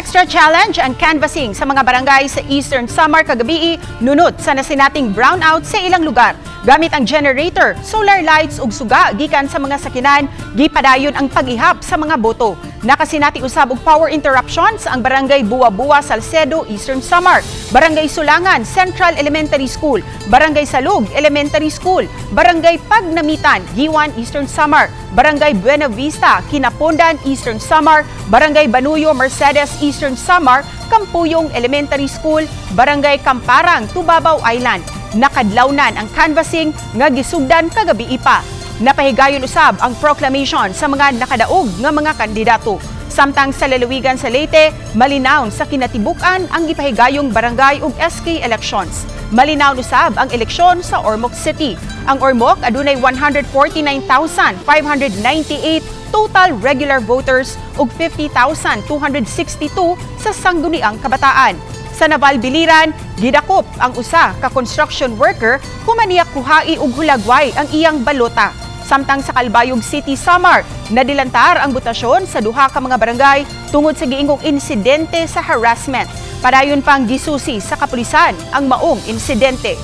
Extra challenge ang canvassing sa mga barangay sa Eastern Samar kagabii nunot sa nasinating brownout sa ilang lugar. Gamit ang generator, solar lights ug suga gikan sa mga sakinan, gipadayon ang pag-ihap sa mga boto. Nakasinati usab og power interruptions ang Barangay Buwa-Buwa, Salcedo, Eastern Samar, Barangay Sulangan, Central Elementary School, Barangay Salug Elementary School, Barangay Pagnamitan, Guiuan, Eastern Samar, Barangay Buena Vista, Quinapondan, Eastern Samar, Barangay Banuyo, Mercedes, Eastern Samar, Campuyong Elementary School, Barangay Kamparang, Tubabao Island. Nakadlawnan ang canvassing nga gisugdan kagabii pa. Napahigayon usab ang proclamation sa mga nakadaog nga mga kandidato. Samtang sa lalawigan sa Leyte, malinawon sa kinatibuk-an ang gipahigayong barangay ug SK elections. Malinawon usab ang eleksyon sa Ormoc City. Ang Ormoc adunay 149,598 total regular voters ug 50,262 sa Sangguniang Kabataan. Sa Naval Biliran, gidakop ang usa ka construction worker human niya kuhai og hulagway ang iyang balota. Samtang sa Calbayog City, Samar, nadilantar ang botasyon sa duha ka mga barangay tungod sa giingong insidente sa harassment. Padayon pang gisusi sa kapulisan ang maong insidente.